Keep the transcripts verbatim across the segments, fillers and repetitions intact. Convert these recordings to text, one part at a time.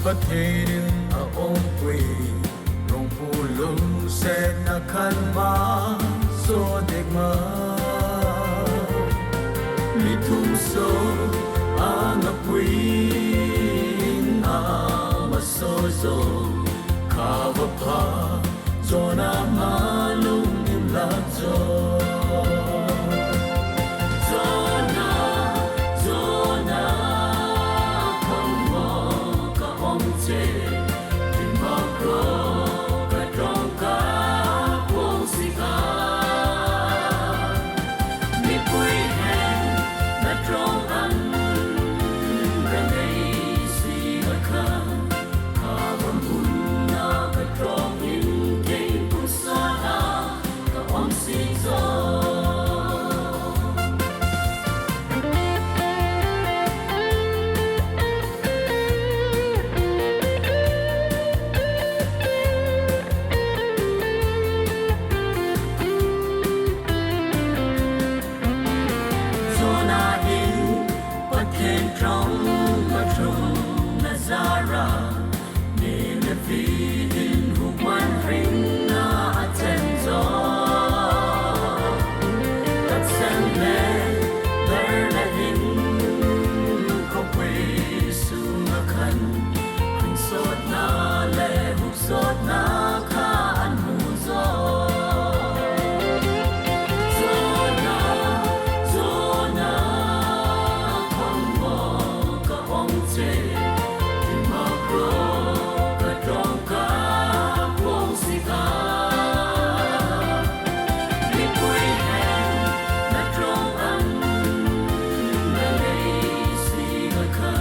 Pathen in a ong pui, rong pu lungsetna khan ma so dek ma. Mi thum so a nga pui in a ma so zo, kha va pha Jona ma lung in la zo. Jona, Jona, khang mo ka ong che, tin ma ko ka trong ka pung si ka. Mipui hen na trong an ka nei si na ka, ka bang un na ka trong in keng pung sa na ka om si zo. Jona in Pathen trong ma trong na zara, Ninevi in hukwan ring na a chen zo. Tatsen le ler le hin khopui sung a khan, khan sotna le huk sotna kha an mu zo. Jona, Jona, khang mo ka ong che, tin ma ko ka trong ka pung si ka. Mipui hen na trong an na nei si na ka,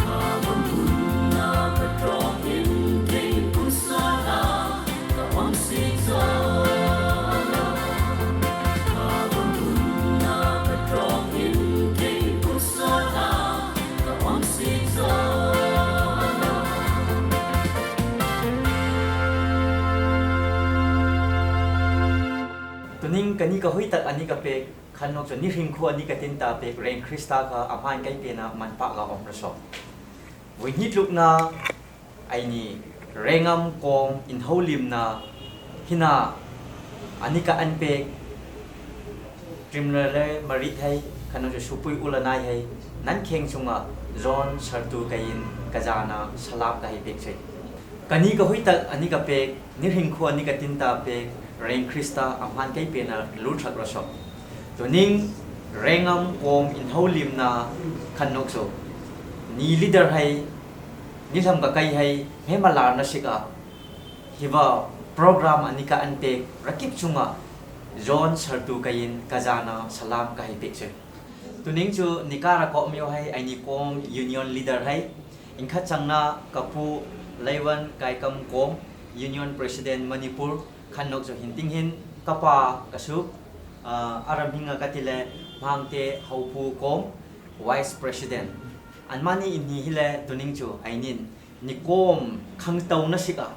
ka bang un na ka trong in keng pung sa na ka om si zo. Ka bang un na ka trong in keng pung sa na ka om si zo. Tuning kani ka huitak ani ka pek, khan nok chu ni hringkhu ani ka tinta pek, reng Krista kha a hmai kai pena manpa ga om ra so. Vui ni tlukna, aini Rengam kom inhoulimna hina ani ka an pek, Trimlele Marit hai, khan nok chu Supui Ulanai hai, nan kheng chunga John Sartu kaiin ka jana salam ka hei pek sei. Kani ka huitak ani ka pek, ni hringkhu ani ka tinta pek, reng Krista a hmai kai pena lulthak ra so. Tuning Rengam kom inhoulimna khan nok chu ni leader hai, ni lham ka kai hai, hme malar na sik a, hiva program ani ka an pek, rakip chunga John Sartu kaiin ka jana salam ka hei pek sei. Tuning chu ni kara kom yo hai, aini kom union leader hai, inkhat changna ka pu Leiwan Kaikam kom, union president Manipur, khan nok chu hin ting hin ka pa ka su, ah, a ram hinga ka ti le Hmangte Houpu kom, vice president. Anmani in hi hile tuning chu ainin ni kom khangtou na sik a,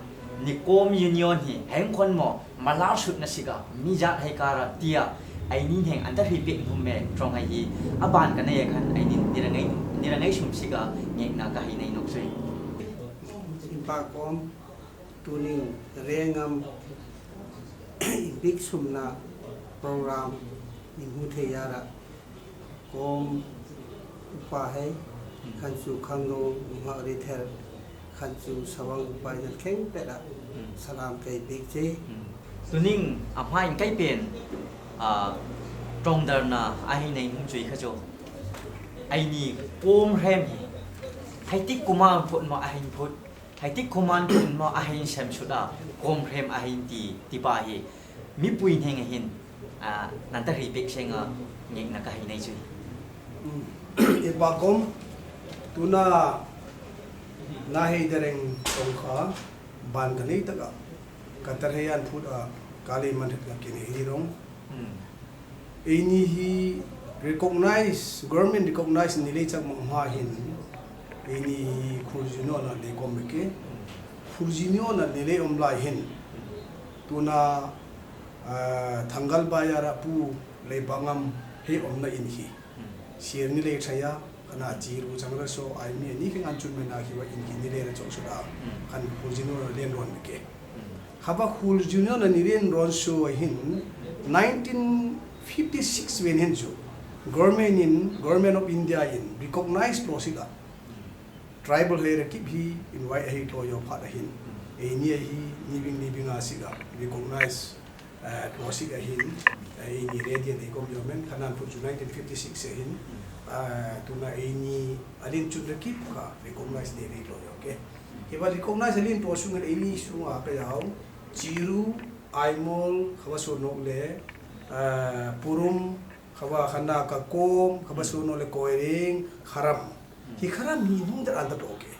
ni kom union hi heng khon mo malar sut na sik a, mi jat hai kara tia, ainin heng an ta hri pek hum me trong hai hi, a ban ka nei khan ainin ni ra ngai, ni ra ngai sum sik a, ngekna ka hei nei nok sei. Inpa kom, tuning Rengam inpik sumna program in mu thei a ra, kom upa hai, khan chu khangnou nungak ri ther, khan chu sawang upa nan kheng pet a, salam ka hei pek sei. Tuning a hmai kai pen, a, trongdarna a hei nei hum chu i kha chu, aini kom hrem hi, hai tik kuma phut mo a hei phut, hai tik kuma phut mo a hei sem sut a, kom hrem a hei ti, ti pa hi, mipui heng a hin, a, nan ta hri pek seng a, ngekna ka hei nei chu. Inpa kom, tuna na hei dereng tong kha, ban ka nei tak a, ka tar hei an phut a, ka lei man het ka kin hei rong. Eini hi recognize, government recognize ni lei chak mang ma hin, eini hi khurjinona lei kom ke, khurjinona ni lei om lai hin, tuna, ah, Thangalbazar a pu Leibangam hei omna in hi. Sir ni lei thaya, Na Chiru, Changrasho, Aimi, ani kheng anchun mai na hiva in hi ni le ra chok suda. Hmm. Khan Khul Union alen ron ke. Hmm. Hiva Khul Union ani alen ron so hin nineteen fifty-six wen hin chu. Government in, Government of India in recognize tlo siga. Hmm. Tribal hierarchy hi invite ahi tlo yo phat ahin. Hmm. Eini ahi, ni bing ni bing a siga. Recognize eh, tlo siga hin, eh, eini ready nei kom yo men, khanan phut chu nineteen fifty-six a hin, eh, tuna eini alen chun ra kip kha, recognize nei nei tlo yo ke. Hiva recognize alen tlo sunga eini sunga ka yau, Chiru, Aimol, hiva so nok le, eh, Purum, hiva khanan Kakom, hiva so nok le Koireng, Kharam. Hi Kharam hi nung der anda tlo ke.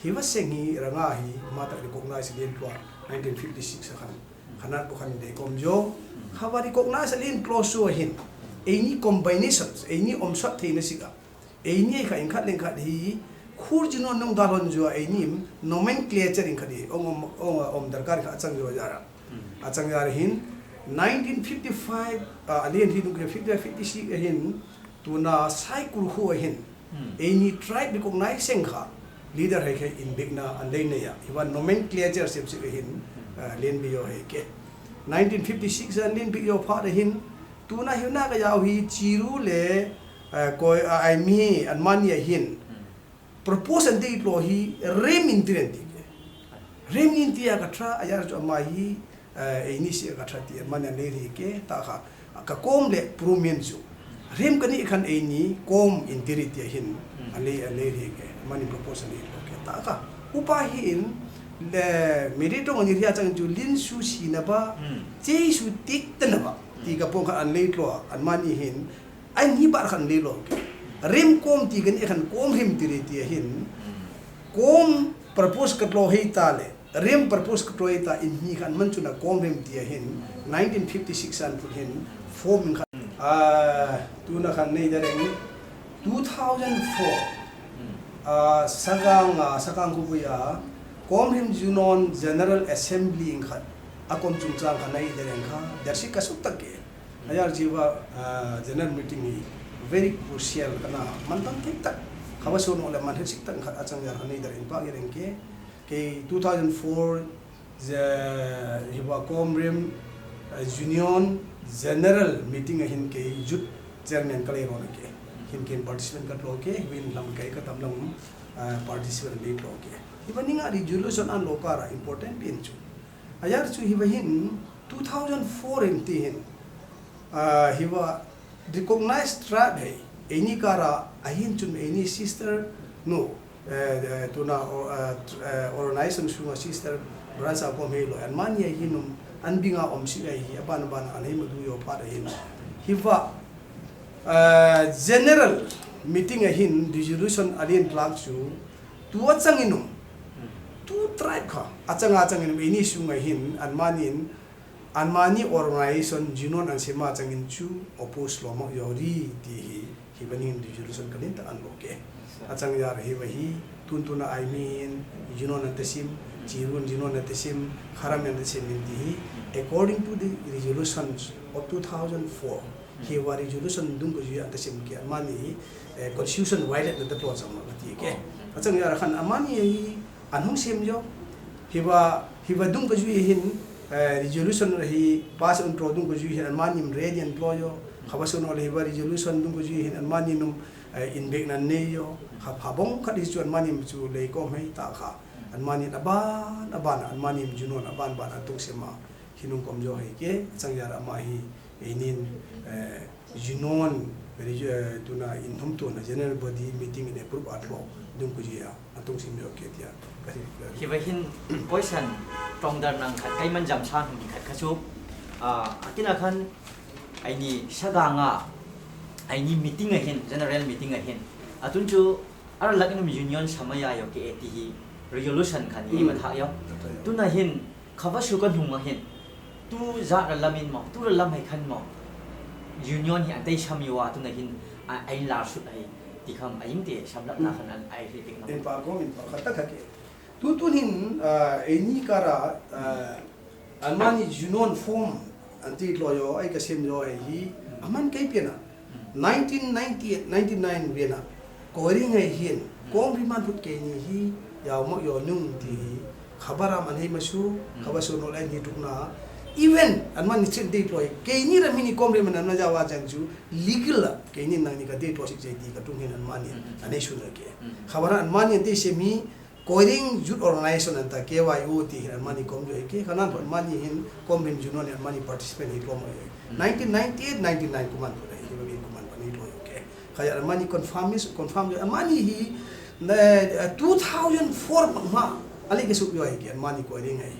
Hiva seng hi ranga hi mata recognize alen tlo nineteen fifty-six a khan. Khanan pu khan de kom jo. Hiva recognize alen tlo so hin. Eini combinations, eini omsat theina siga. Eini kha in khat leng khat hi. Khul Union nung dalhon jo eini nomenclature in khat hi. Om, om, om, om darkar kha achang jo jara. Hmm. Achang jara hin. Nineteen fifty-five, ah, alen hi nung fifty-five, fifty-six a hin. Tuna Saikul khu a hin. Hmm. Eini tribe recognize seng kha. Leader hai kha inbekna an lei nei a. Hiva nomenclature sep sep a hin, hmm, eh, alen bi yo hai ke. Nineteen fifty-six an alen bi yo phat a hin. Tuna hiva na ka yau hi Chiru le, eh, Koi, eh, Aimi anmani a hin. Hmm. Propose an dei tlo hi rem inti ren ti ke. Rem inti a ka tra a yar chu ama hi, eh, eini si a ka tra ti man an lei ri ke ta kha. Kakom le Purum en chu. Rem kani khan eini kom inti ri ti a hin. Hmm. An lei, an lei ri ke. Mani propose an dei tlo ke ta kha. Upa hin le meri tong ani ria chang chu lin su si na ba. Hmm. Che su tik ta na ba. Ti ka pong kha an lei tlo anmani hin. Ai ni ba khan le lo. Rem kom ti kani khan kom rem ti re ti a hin. Kom propose ka tlo hei ta le. Rem propose ka tlo hei ta in ni khan man chu na kom rem ti a hin. Nineteen fifty-six an pu hin form khan. Ah, tuna khan nei da reng. Two thousand four. Ah, Sagang, ah, Sagang ku bu ya. Kom rem ju non General Assembly khan. A kom chung chang khan nei da reng kha. Dar si ka suk tak ke. Ayar jiwa, ah, general meeting hi very crucial kana man tang thik tak. Kaba so no le man hek sik tak khat achang yar hanei dar in pa gereng ke. Ke two thousand four je hiwa Kom Rem, ah, Union General Meeting a hin ke youth chairman ka lei ro na ke. Hin ke participant ka tlo ke, win lam ke ka tam lam, ah, participant lei tlo ke. Hiwa ninga resolution an lo kara important pin chu. Ayar chu hiwa hin two thousand four in ti hin, ah, hiwa recognized tribe hei, eini kara ahin chun eini sister no, eh, eh, tuna, o-, eh, tr-, eh, organization sunga sister branch a kom hei lo, anmani ahin um, an binga om si hei, aban aban an hei madu yo pat ahin. Hiwa, eh, general meeting ahin resolution alin tlak chu, tu achang in um, tu tribe kha, achang achang in um, eini sunga hin, anmanin, anmani organization union an sema changin chu oppose lo mak yo ri ti hi, hiwa hin resolution kalin ta an lo ke. Achang yar hiwa hi, tuntuna ai min, union an tasim, Chirun union an tasim, Kharam an tasim in ti hi, according to the resolutions of two thousand four, hiwa resolution dung ko ju an tasim ke, anmani, eh, constitution violate na ta tlo chang ma ti ke. Achang yar khan anmani hi, an hung sem yo. Hiwa, hiwa dung ko ju hin, eh, resolution hi pass on tro dung ko ju hin anmani ready an tlo yo. Kaba so no le hiwa resolution dung ko ju hin anmani num, eh, inbek nan ne yo. Kha phabong khat hi chu anmani chu lei ko mai ta kha. Anmani aban, aban, anmani junon aban, ban an tung sema. Hinung kom jo hei ke, achang yar ama hi, einin, eh, union, very, eh, tuna in hum tuna general body meeting in approve at lo, dung ko ju ya, an tung sim jo ke tia. Hiwa hin, question, tong dar nang khat, kai man jam san hum khat kha chu, ah, akin a khan, aini sagang a, aini meeting ahin, general meeting ahin, atun chu, ar lak inum union samaya yo ke ti hi, resolution khan hi, ma thak yo. Tuna hin, Kaba su ka hnung a hin, tu jat ra lam in maw, tu ra lam hei khan maw, union hi an tei sam yo a, tuna hin, a, a inlar sut hei, ti kham a ing te, samlapna khan an ai hei tik na. In pa ko, in pa khat tak khat ke. Tu tun hin, ah, eini kara, ah, anmani union form an ti tlo yo, ai ka sem yo ai hi, aman kai pian a. Nineteen ninety-eight, ninety-nine wen a. Koiring hai hin, kom rim man phut keini hi, yaw mo yaw nung ti hi, khabaram an hei masu, khabasu no lai ni tukna. Even, an man ni chin dei tloi, keini ram hini kom rim man an na jawa jang ju, legal la, keini nang ni ka dei tloi sik jai di ka tung hin an man ni, an hei su na ke. Khabaram an man ni dei se mi, Koiring Youth Organization an ta K Y O ti hin an man ni kom jo ke, kanan an man ni hin, kom rim ju no ni an man ni participant hi tlom jo. Nineteen ninety-eight, ninety-nine kuman phut ai, hi ba bin kuman phut ni tloi ke. Kaya an man ni confirm is, confirm is, an man ni hi, na, eh, two thousand four ma, ma, ali ke suk yo ai ke, an man ni koiring ai.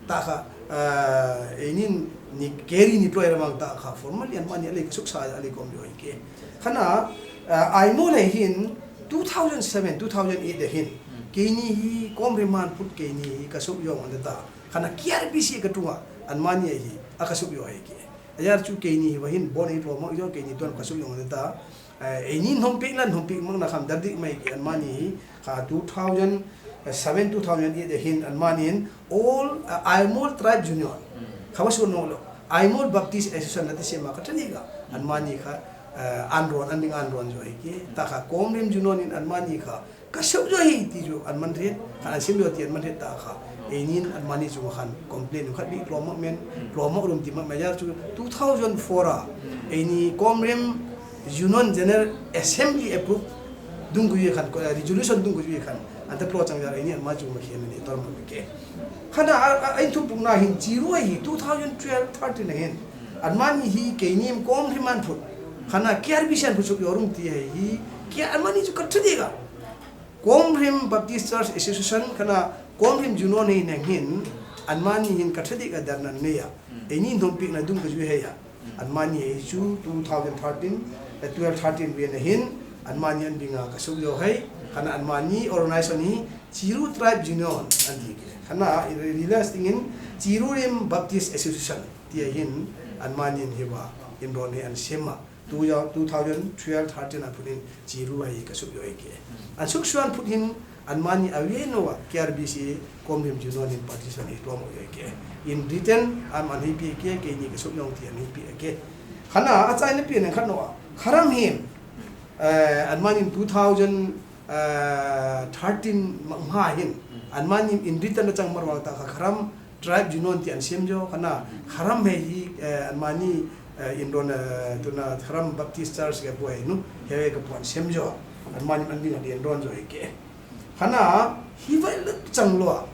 Ta ka, eh, eini ni keri ni tloi ramang ta ka formally an man ni ali ke suk sa ali kom yo ai ke. Kana, eh, ai mo le hin, two thousand seven, two thousand eight le hin. Keini hi, kom rim man phut keini hi, ka suk yo an ta. Kana K R B C ka tunga, an man ni hi, a ka suk yo ai ke. Ayar chu keini hi ba hin bon ei tlom yo keini tuan ka suk yo an ta. Eh, eini hnom pik la hnom pik mang na kham dar dik mai ke an man ni hi ka two thousand seven, two thousand eight hin an man ni hin all, eh, Aimol Tribe Union. Khabasu no lo. Aimol Baptist Association na ti sema ka tani ka. An man ni ka, eh, an ron, an ding an ron jo ai ke. Ta ka kom rim ju no ni an man ni ka. Ka suk jo hi ti jo an man ret, ka an sim jo ti an man ret ta ka. Eini an man ni chu kan complain ka bi tlom men, tlom rum ti ma ma yar chu two thousand four a. Eini kom rim Union General Assembly approve dung ku ye kan, ko resolution dung ku ye kan. An ta tlom chang yar eini an man chu ma khen ni tor ma ke. Kana a, a, a in thu pung na hin chi ru hi two thousand twelve thirteen hin. An man ni hi keini kom rim man phut. Kana K R B C an phut suk yo rum ti hi. Ke an man ni chu ka thu de ka. Kom rim Baptist Church Association kana kom rim ju no ni neng hin, an man ni hin ka thedi ka dar nan ne ya. Eini hnom pik na dung ka ju he ya. An man ni hi chu two thousand thirteen, eh, twelve thirteen we na hin, an man ni an binga ka suk yo hai, kana an man ni organization ni Chiru Tribe Union an di ke. Kana i re-, realize tingin Chiru Rim Baptist Association ti a hin, an man ni hi ba, in ron he an sema. Two thou-, two thousand twelve thirteen a phut hin Chiru ai ka suk yo ai ke. An suk suan phut hin an man ni a we no wa K R B C kom rim ju no ni participant hi tlom yo ai ke. In return an man hi pi ke, keini ka suk yo ti an hi pi ke. Kana a chai ni pi ne khat no wa. Kharam hin, eh, an man ni two thousand, eh, thirteen ma, ma hin. An man ni in return a chang mar wa ta ka kharam Tribe Union ti an sem jo, kana kharam he hi, eh, an man ni, eh, in ron, eh, tuna kharam Baptist Church ke buai nu, he ka puan sem jo, an man ni an ding an ron jo he ke. Kana hi vai le chang lo,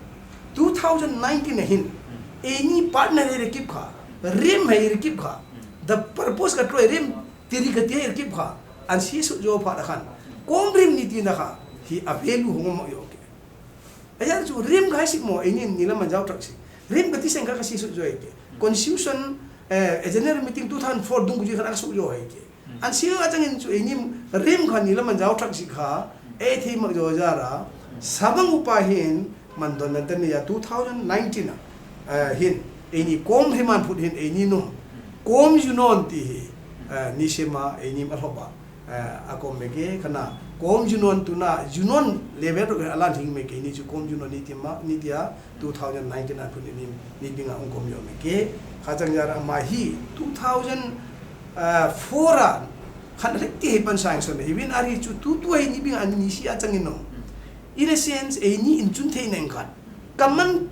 two thousand nineteen hin, eini partner he re kip kha, rim he re kip kha, the purpose ka tloi rim, tiri ka ti he re kip kha, an si su jo pha da kan, kom rim ni ti na ka, hi a value hong mo yo ke. Ayar chu rim ka hai sik mo, eini ni la man jau trak sik. Rim ka ti seng ka ka si su jo ai ke. Constitution, eh, e general meeting two thousand four dung ku ji ka ka su jo ai ke. An si a chang in chu eini rim ka ni la man jau trak sik ka, e thei mak jo ja ra. Sabang upa hin, man don na ten ya two thousand nineteen a, eh, hin, eini kom rim man phut hin, eini no. Kom ju no ti hi, eh, ni sema, eini ma hlo ba. Eh, a kom me ke, kana, kom ju no tuna, ju no level ro ke a lan hing me ke, ni chu kom ju no ni ti ma, ni ti a, two thousand nineteen a phut ni, ni binga ong kom yo me ke, ka chang ja ra ma hi, two thousand four a, kan lek ti he pan sang so me, even a ri chu tu tu he ni binga ni si a chang in no. In a sense, eini in chun thei neng kan. Ka man,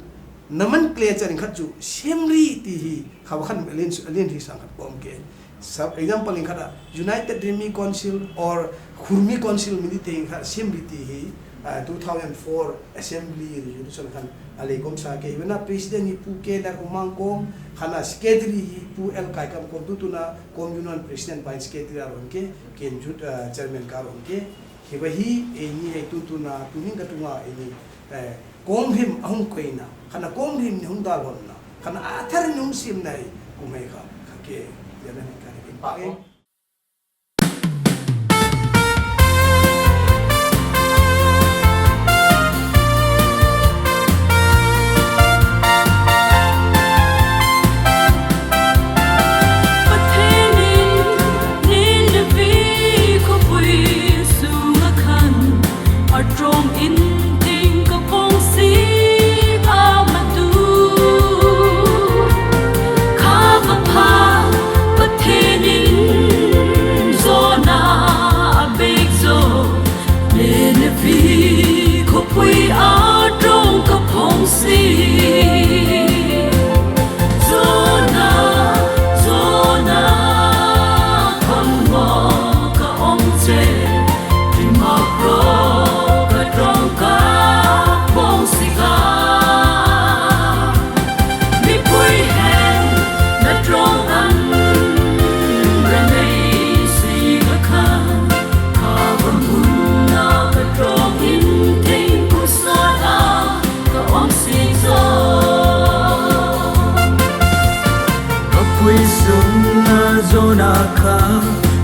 na man clear chang in khat chu, sem ri ti hi, ka wa kan len, len hi sang khat kom ke. Sa-, example in khat a, United Rimi Council or Khurmi Council mi di te in khat sem ri ti hi, ah, two thousand four Assembly Resolution kan a lei kom sa ke. Iwena President hi Pu K Lalrumang kom, kana Secretary hi Pu L Kaikam kom, tu tuna kom ju no President bai Secretary a ron ke, ken jut, ah, Chairman ka ron ke. Hi ba hi, eini he tu tuna, tuning ka tunga eini, eh, Kom him a hung koina, kana kom him ni hung dalhonna, kana a thar ni hung simna hi, kum hei kha, kha ke, ya na ni ka ni pa ke. Pathenin Nineveh khawpui sunga khan a tawng in ting ka kawng si a matu. Kha va pha Pathenin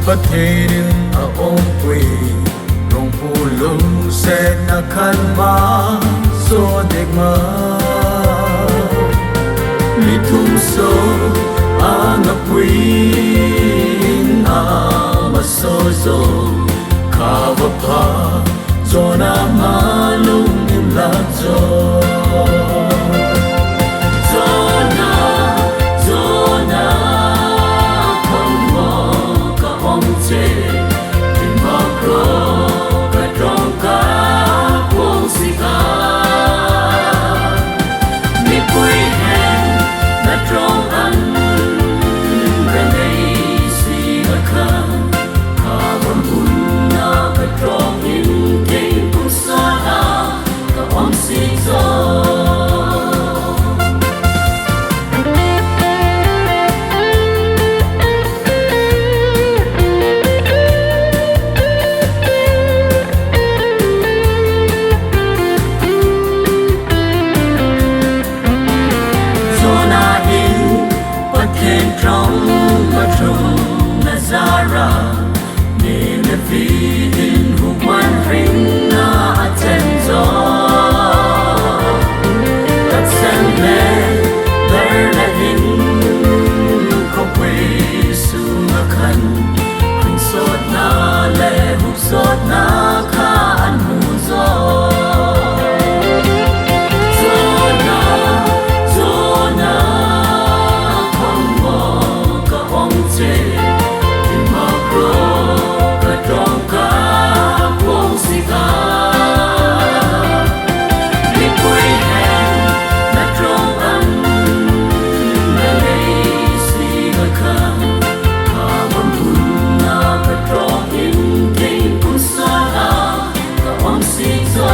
Pathenin a ongpui, rongpu lungsetna khan maso dek ma. Mi thum so a ngapuiin a maso zo, kha vapa Jona ma lungin la zo. Jona, Jona, khong mo ka ong che, tin mo ko ka trong ka pung sik a. Mipui hen na trong an ka nei si a kha. Ka bang un na ka trong in kei pung sa a ka om si zo. Jona in Pathen trong ma trong na zara, Ninevi in hukwan ring na a chen zo. Tatsen le dar na in khopui sung a khan, kring sotna le huk sotna kha an mu zo. Jona, Jona, khong mo ka ong che, tin mo ko ka trong ka pung sik a. Mipui hen na trong an ka nei si a kha. Ka bang un na ka trong in kei pung sa a ka om si zo.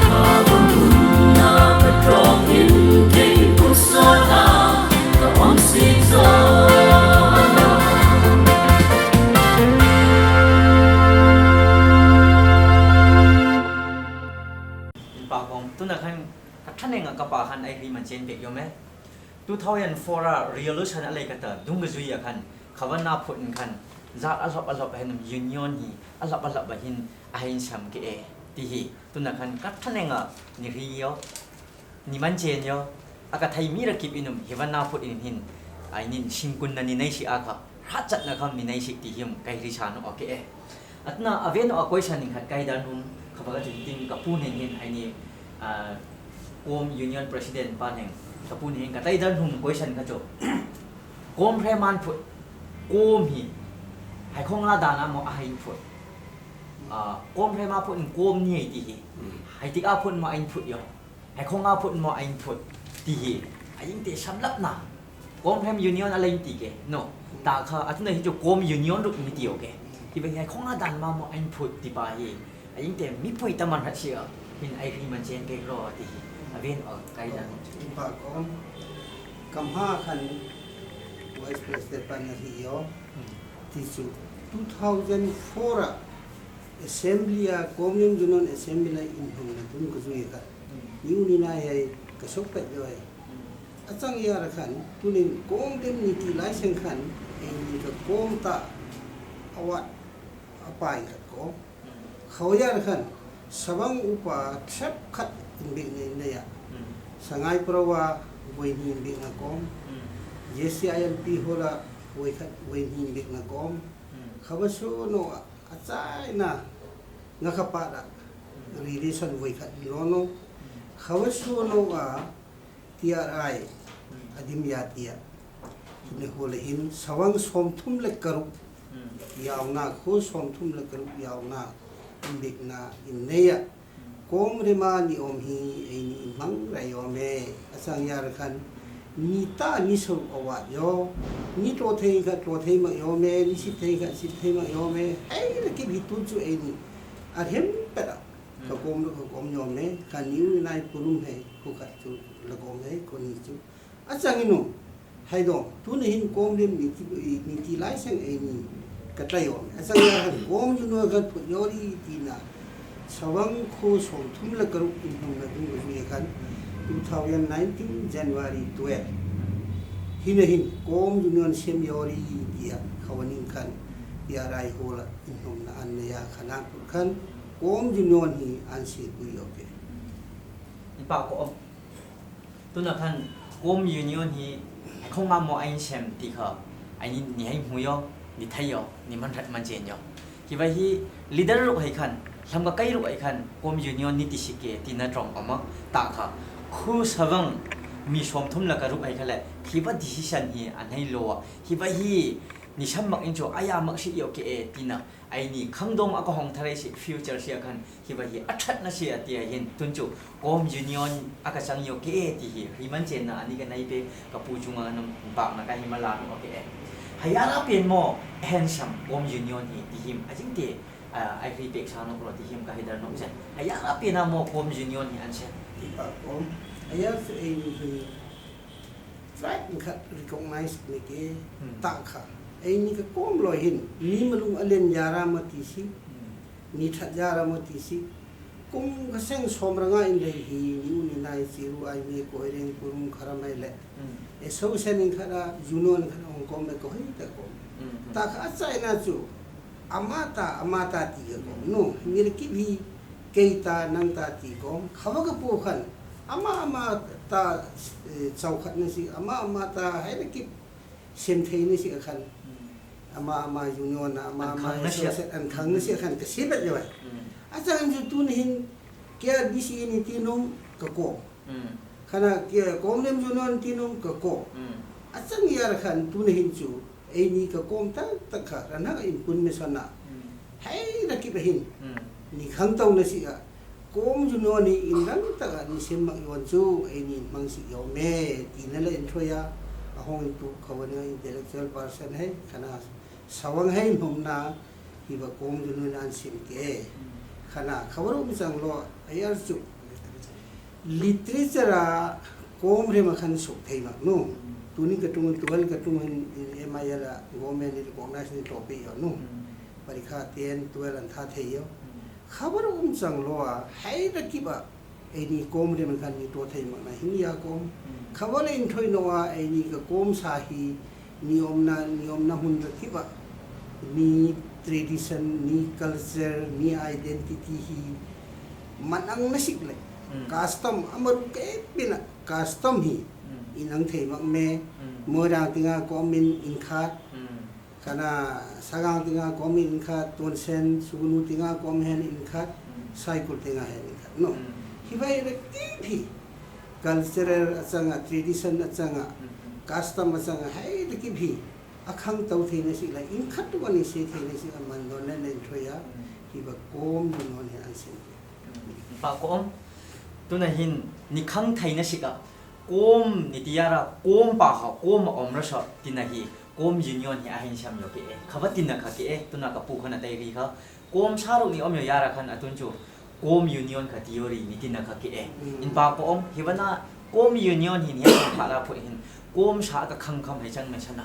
Ka bang un na ka trong in kei pung sa a ka om si zo. Inpa kong, tuna khan ka thaneng a ka pa khan ai hri man chen pek yo me. Two thousand four a revolution a lei kata dung ka zui a khan, khavan na phut in khan, zat a lop a lop a hin union hi, a lop a lop a hin, a hin sam ke e, ti hi, tuna khan ka thaneng a ni hri yo, ni man chen yo, a ka thai mi ra kip inum, hivan na phut in hin, ai nin singkunna ni nei si a kha, hachatna kham ni nei si ti him, kai hri sa no, okay e. Atna a ven o a question in khat kai dan hum, kha ba ka tin tin ka pu neng hin, ai ni, ah, Kom Union President pa neng, ka pu neng hin ka tai dan hum question ka cho. Kom hre man phut, kom hi, hai khong la dan a mo a hai phut. Ah, kom hre ma phut kom ni ai ti hi. Mm. Hai tik a phut mo ai phut yo. Hai khong a phut mo ai phut ti hi. A ing te samlap na. Kom hem union a lei ti ke. No. Ta kha, a tuna hi chu kom union ruk mi ti o ke. Hi ba hai khong a dan ma mo ai phut ti pa hi. A ing te mipui ta man hat si a. Hin ai hri man chen ke ro ti hi. A ven o kai dan. Ba kom. Kam ha khan Vice President pa na hi yo. Hmm. Ti chu two thousand four a Assembly a, Kom Union Assembly a inhongna dung ka zui kha. Hmm. Ni u ni nai hai ka sok pet doi. Hmm. A chang ia ra khan, tunin kom dem ni ti lai seng khan, ei ni ka kom ta, a wat, a pai khat ko. Hmm. Khawia ra khan, Sawang upa thlep khat inbik nei nei a. Hmm. Sangai Proa, voi ni inbik na kom. Hmm. J C I L P hola, voi khat, voi ni inbik na kom. Hmm. Khawa so no a, a chai na, nga kha pa da, hmm, relation voi khat lo no. Hmm. Khawa so no a, T R I, hmm, a dim ya tia. Tuni hola hin, Sawang somthum le karuk. Hmm. Yauna, kho somthum le karuk yauna, inbik na, in nei a. Kom rema ni om hi, ei ni mang rai om e. A chang ia ra khan, ni ta ni so a wat yo. Ni tlo thei kha tlo thei mang yo me, ni sip thei kha sip thei mang yo me. Hei, la kip hi tu chu ei ni. A hem pet a. Ka kom lo ka kom yo me, ka ni u nai pulum hei, ko ka chu la kom hei, ko ni chu. A chang inu, hai dong, tuni hin kom dem ni ti, ni ti lai seng ei ni, ka tai om. A chang ia han kom ju no kan put yori ti na, Sawang kho somthum le karuk inhongna dung ka zui khan, two thousand nineteen January twelve. Hina hin, Kom Union sem yo ri tia, khawanin khan, tia rai hola, inhom na an na ya khanan pur khan, Kom Union hi an se pui oke. Ipa ko, tuna khan, Kom Union hi, khong amo ain sem ti kha, aini ni hai mu yo, ni thai yo, ni man rat man chen yo. Hiva hi leader ruh hai khan, lhamkakai ruh hai khan, Kom Union ni ti sik e, tina trong ama, ta kha. Khu sawang, mi som thum la ka ruh hai kha le, hiva decision hi, an hai lo a. Hiva hi, ni sam mak in chu, aya mak si yo ke e, tina. Aini, khangdong a ka hong tharai si, future si a khan, hiva hi, a that na si a tia hin, tun chu, Kom Union a ka chang yo ke e ti hi, hi man chen na ani ka nai pe ka pu chunga nam bak na ka hi ma la no ke e. Haya ra pen mo handsome Kom Union hi ti him a jing te, a, ai ri pek sa no ro ti him ka hi dar no chen. Haya ra pen a mo Kom Union hi an chen. Ti pa Kom. Haya se e ni hi. Right khat recognize ne ke ta kha. E ni ka Kom lo hin. Ni malung a len ya ra ma ti si. Ni that ya ra ma ti si. Kum ka seng som ranga in lei hi, ni u ni nai si ru ai me ko reng kurum khara mai le. E so sen in khara, union khara hong kom me ko hei ta kom. Ta kha a chai na chu. Ama ta, ama ta ti ka kom. No, ni re ki bi, kei ta, nang ta ti kom. Khawa ka pu khan. Ama, ama ta, eh, chau khat na si, ama, ama ta, hai re ki Sem thei ni si a khan. Ama, ama union na, ama, ama association an khang ni si a khan ka si bet yo ai. A chang chu tun hin K R B C ni ti nom ka ko. Khana ki kom nem union ti nom ka ko. A chang ya ra khan tun hin chu. Ei ni ka kom ta ta kha. Ran ha in pun me sa na. Hai ra ki ba hin. Ni khang tau na si a. Kom union ni in rang ta ka ni sem mak yon chu, ei ni mang si yo me, ti na le in thoi a, a hong tu khawa ni intellectual person hai, khana sawang hai nom na, hi ba kom union an sem ke. Khana khawa ro mi chang lo, ai ar chu. Literature a kom re ma khan suk thei mak no. Tuni ka tung, tual ka tung hin, in M I L a, government ni ko na sin topic yo no. Parikha ten, twelve an tha thei yo. Khawa ro um chang lo a, hai ra ki ba, ei ni kom re man khan ni to thei mak na hin ya kom. Khawa le in thoi no a, ei ni ka kom sa hi, ni om na, ni om na hun ra ki ba, ni tradition, ni culture, ni identity hi, man ang na sik le. Custom, a ma ru ke pina, custom hi, in ang thei mak me, mo rang tinga kom in, in khat, Kana Sagang tinga kom in khat, Tonsen, Sugnu tinga kom hen in khat, Saikul tinga hen in khat. No. Hi ba i re ki phi. Cultural a chang a, tradition a chang a, custom a chang a, hai re ki phi. A khang tau thei na si la, in khat tu ni se thei na si a man don nen nen thoi a. Hi ba kom don hon hen an sen. Pa kom. Tuna hin, ni khang thei na si ka. Kom ni ti ya ra, kom pa ha, kom a om ra sa, tina hi. Kom union hi a hin siam yo ki e. Kha ba tina kha ki e, tuna ka pu khan a tai ri kha. Kom sa ru ni om yo ya ra khan a tun chu. Kom union kha theory ni tina kha ki e. In pa ko om, hi ba na kom union hin hi a kha la phu hin. Kom sa ka khang kham hai chang me sa na.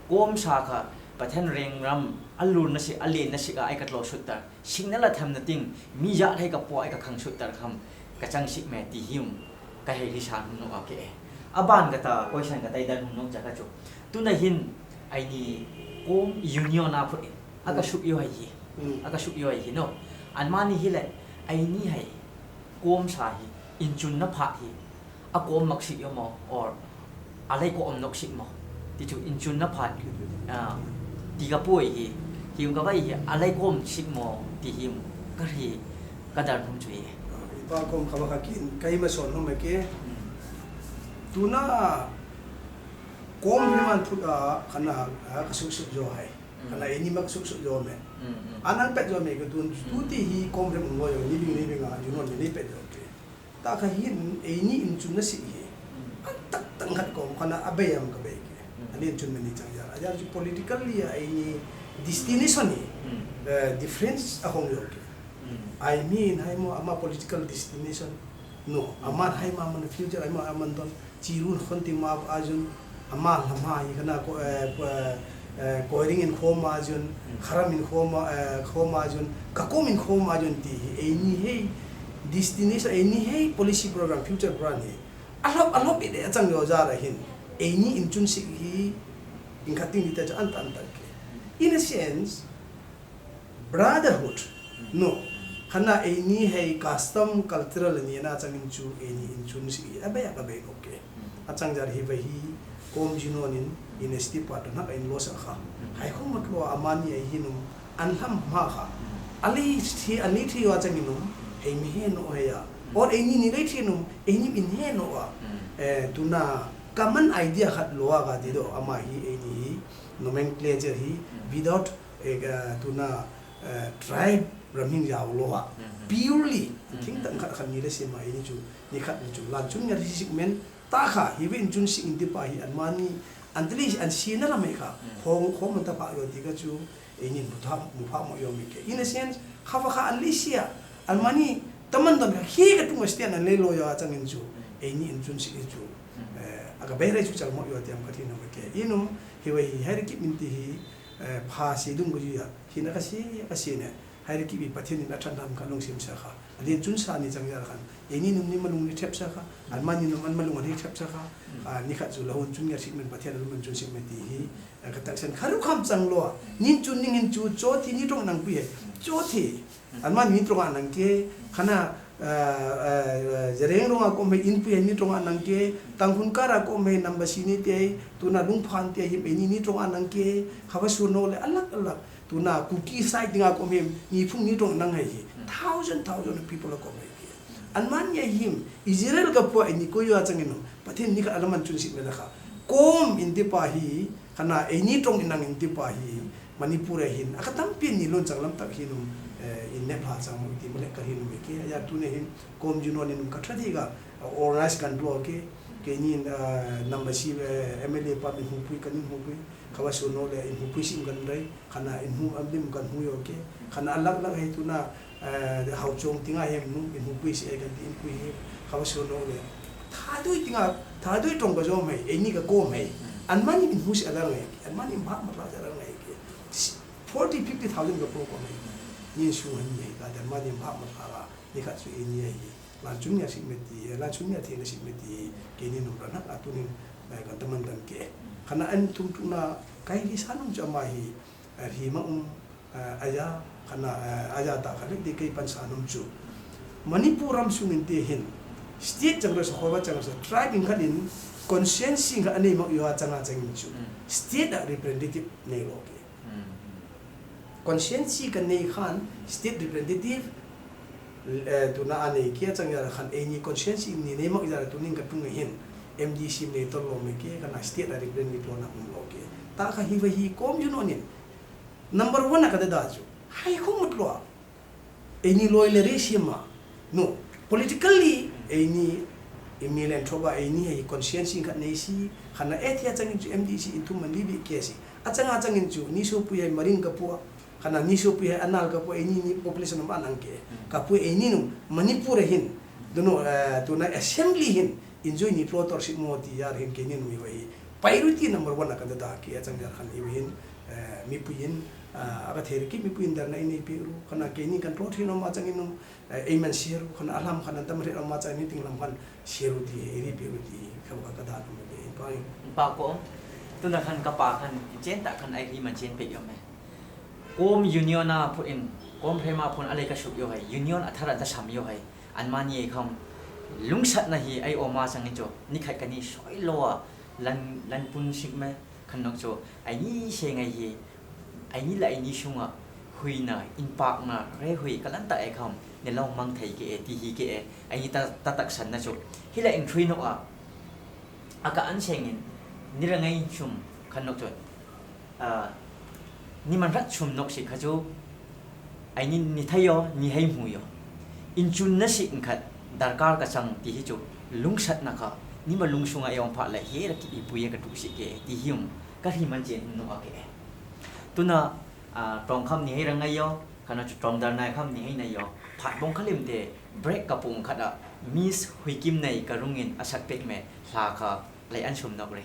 Kom sa kha Pathen reng ram a lur na si, a len na si ka ai ka tlo sut ta. Sing na la tham na ting, mi ya hai ka po ai ka khang sut ta kham. Ka chang sik me ti him. Ka hei hi san hung nok a ke e. A ban ka ta, koi san ka tai dan hung nok ja ka chu. Tuna hin, ai ni kom union a phu e. A ka suk yo hai hi. A ka suk yo hai hi no. An ma ni hi le, ai ni hai. Kom sa hi. In chun na pha hi. A kom mak sik yo mo. Or, a lai ko om nok sik mo. Ti chu in chun na pha. Ti ka pu ai hi. Hi um ka bai hi. A lai ko om sik mo. Ti him. Ka hi. Ka dan hum chu hi. I pa kom kha ba kha kin, ka i ma son hum ke. Tuna kom hi man thut a, khana, a, ka suk suk jo hai. Khana ini ma ka suk suk jo me. Anan pet jo me ka tun, tu ti hi kom hi mo yo, ni bing ni bing a, you know, ni pet jo ke. Ta kha hin, ini in chun na si hi. An tak tang khat kom, khana a be am ka be ke. Ani in chun me ni chang ja. A ja ju politically a, ini destination ni. Eh, difference a hong yo ke. Ai mi in hai mo ama political destination. No, ama hai ma man future ai ma aman don. Chi run khon ti ma a jun. Ama lama i khana ko, eh, ko, eh, koiring in khoma a jun. Kharam in khoma, eh, khoma a jun. Kakom in khoma a jun ti hi. Ei ni hei destination, ei ni hei policy program, future plan hi. A lop, a lop i de a chang yo ja ra hin. Eini inchun sik hi, ingkhating dite chu anta anta ke. In a sense, brotherhood. No. Khanna eini hei custom cultural ni na chang in chu eini inchun sik hi. Abei abei no ke. Achang jar hi ba hi kom jino nin in a step part na in lo sa kha. Hai khom mat lo amani ai hinum an lam ma kha. Ali thi, ali thi wa chang inum. Hei mi he no he ya. Or eini ni lei thi num, eini min he no wa. Eh, tuna common idea khat lo wa ka ti do, ama hi eini hi, nomenclature hi, without, eh, tuna, eh, tribe ram hing yau lo wa. Purely, thing tang khat khat ni le sima eini chu, ni khat ni chu, lan chun ngar hi sik men, ta kha, hi wen chun sik in ti pa hi, an mani, an tli, an si na la me kha, hong, hong man ta pa yo ti ka chu, Eini mutha, mupha mo yo mi ke. In a sense, khawa kha an lei sia. An mani, taman don kha, hi ka tung a stian an lei lo yo a chang in chu. Eini inchun sik hi chu. Eh, a ka bei rai chu chal mo yo tiam ka thi na me ke. Inum, hi wei hi, hai ri kip min ti hi, eh, pha si dung ka ju ya. Hi na ka si, ka si ne. Hai ri kip i Pathian in a than ham ka lung sim sa kha. A lien chun sa ni chang ya khan. Eini num ni malung ni thep sa kha. An mani num an malung ni thep sa kha. Ah, ni khat chu la hun chun ya sik men Pathian lum chun sik men ti hi. Ka taksan kharu kham chang lo. Nin chu ning hin chu cho thi ni trong nang pui he. Cho thi. An man ni trong nang ke. Khana, eh, eh, Jereng rong a kom he in pui he ni trong nang ke. Tangkhul kar a kom he number si ni te. Tuna Lungphan te him e ni ni trong nang ke. Khawa su no le alak alak. Tuna Kuki side ding a kom he ni phung ni trong nang he. Thousand, thousand of people a kom he. An man ya him. Israel ka pua e ni ko yo a chang ino. Pathen ni ka alaman chun sit me la kha. Kom in te pa hi. Khana, eini trong inang in ti pa hi, Manipur a hin, a ka tampi ni lon chang lam tak hin um, eh, in nep ha chang um ti male ka hin um ke, a ya tune hin, kom ju no nin um ka tha di ka, eh, organize kan dro ke, keini, eh, number si, eh, M L A pa min hupui kan in hupui, khawa su no le in hupui sim kan rai, khana in hu am dim kan hu yo ke, khana alak lak he tuna, Eh, hau chong tinga hem nu, in hupui si e kan ti in pui hem, khawa su no le. Thadui tinga, thadui trong ka jom hei, eini ka kom hei. An mani in hu si ala ngai, an mani in bhak mat la ala ngai ke. Forty, fifty thousand ka pro kom hei. Nin su han hei, ka an mani in bhak mat la, ni khat su eini hei. Lan chun ya si me ti, lan chun ya ti na si me ti, keini num ranak atu nin, eh, kan taman dan ke. Khana an tum tuna, kai di sanum jama hi, eh, hi ma um, Eh, aya, khana, eh, aya ta kha le, di kei pan sa nom chu. Manipur ram sung in te hin, state chang ro sa, khowa chang ro sa, tribe in khan in, constituency kha anei mak yo a chang a chang in chu. Mm. State a representative nei lo ke. Mm, mm. Constituency kan nei khan, state representative, eh, tuna anei ke a chang ya khan, eini constituency ni nei mak ya tunin ka tung hin, M D C nei tol lo me ke, khana state a representative lo na um lo ke. Ta kha hi wa hi kom ju no nin, Number one a ka dada chu. Hai khum mut lua. Eini loi le re sima. No. Politically, eini, imi len thoba, eini hei constituency khat nei si, khana e thia changin chu M D C in thum man li bi ke si. A chang a changin chu, ni so pui hei Maring ka pua. Khana ni so pui hei Anal ka pua, eini ni population ma nang ke. Ka pui eini nu, Manipur hin. Duno, eh, tuna assembly hin. Enjoy ni tlo tor si mo ti yar hin keini num i wa hi. Priority number one a ka dada ki a chang yar khan i wa hin, eh, mipuiin, eh, a ka theri ki mipuiin darna inei pe ru, khana keini kan tlo thi no ma chang inu, eh, ei man si ru, khana alam khan tam ri no ma chang ni ting lam khan si ru ti, ei ri pe ru ti, kha ka ka da no me ke, pa. Pa ko, tuna khan ka pa khan, chen ta khan ai ri man chen pe yo me. Kom union a phu in, kom phe ma phun a le ka suk yo hai, union a thara da sam yo hai. An mani ei kham lungsatna hi ei oma chang in chu, ni khat ka ni soi lo a, lan, lan pun sik me, khan nok chu, ai ni se ngai hi, ai ni la ai ni sunga, huina, inpakna, re hui, ka lan ta ei kham, ne lo mang thei ke e, ti hi ke e, ai ni ta, ta taksanna chu. Hi la in thui no a, a ka an seng in, ni ra ngai sum, khan nok chu. A, ni man rat sum nok si kha chu, ai ni, ni thei yo, ni hei mu yo. Inchunna si in khat, darkar ka chang ti hi chu, lungsatna kha, ni ma lungsunga e ong pha le, he ra ki i pui e ka tu si ke, ti hi um, ka ri man chen no a ke. Tuna, a, trong kham ni hei ra ngai yo, khana chu trong dar nai kham ni hei nai yo. Phat bong khalim te, break ka pung khat a, Miss Huikim nei ka rungin a sak pek me, hla kha, lai an sum nok re.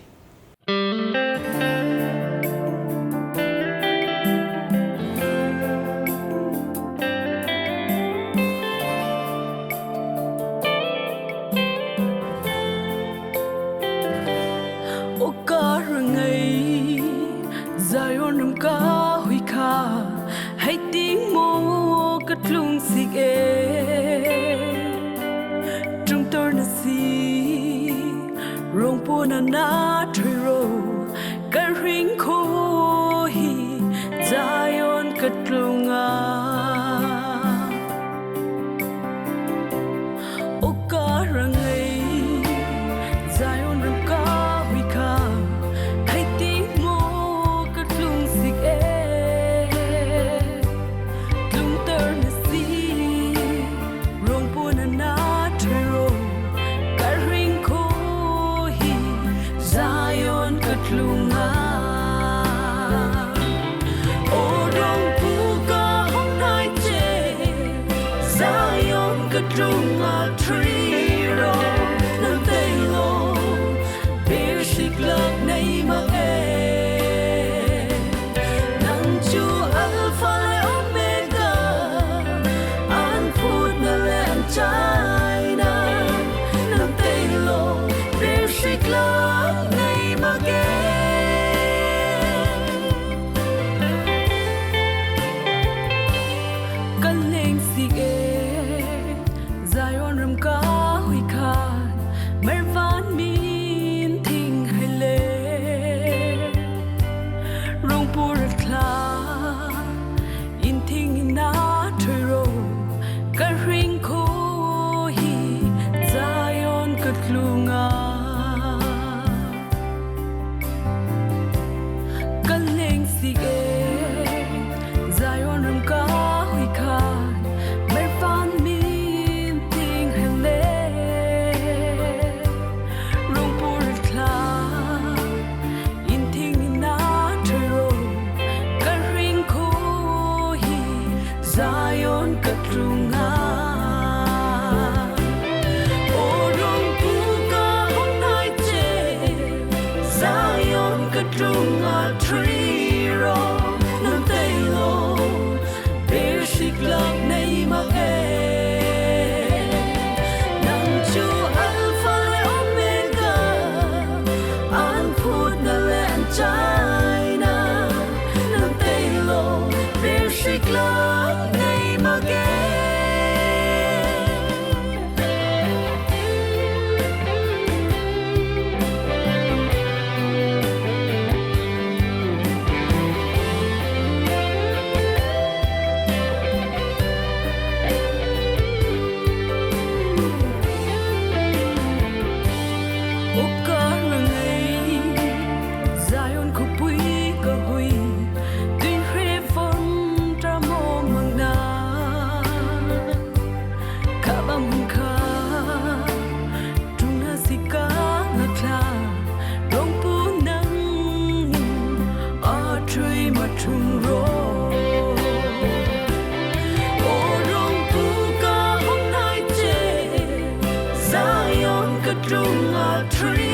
Rongpu na na thui ro, ka hringkho hi Zion ka tlung a. O ka rangai, Zion ram ka hui kha, khai ting mo ka tlung sik e. Tlung tar na si, Rongpu na na thui ro, ka hringkho hi Zion ka tlung a. O Rongpu ka hong nai che, Zion ka tlung a thui ro, nang tei lo, ber sik lak nei mak e. Nang chu Alpha le Omega, an phutna le an chaina, nang tei lo, ber sik lak nei mak e. Ka leng sik e, Zion ram ka hui khan, Mervan min thing hai le. Rongpu ra thla, in thing in na thui ro, ka hringkho hi Zion ka tlung a. Ka leng sik e, Zion ram ka hui khan, Mervan min thing hai le. Rongpu ra thla, in thing in na thui ro, ka hringkho hi Zion ka tlung a. O Rongpu ka hong nai che, Zion ka tlung a thui ro, nang tei lo, ber sik lak nei mak e. Nang chu Alpha le Omega, an phutna le an chaina, nang tei lo, ber sik lak nei mak e. O ka rangai, Zion khopui ka hui, tui hre fon tra mo mang na. Kha bang hun kha, tung na si ka nga thla, Rongpu nang a thui ma thung ro. O Rongpu ka hong nai che, Zion ka tlung a thui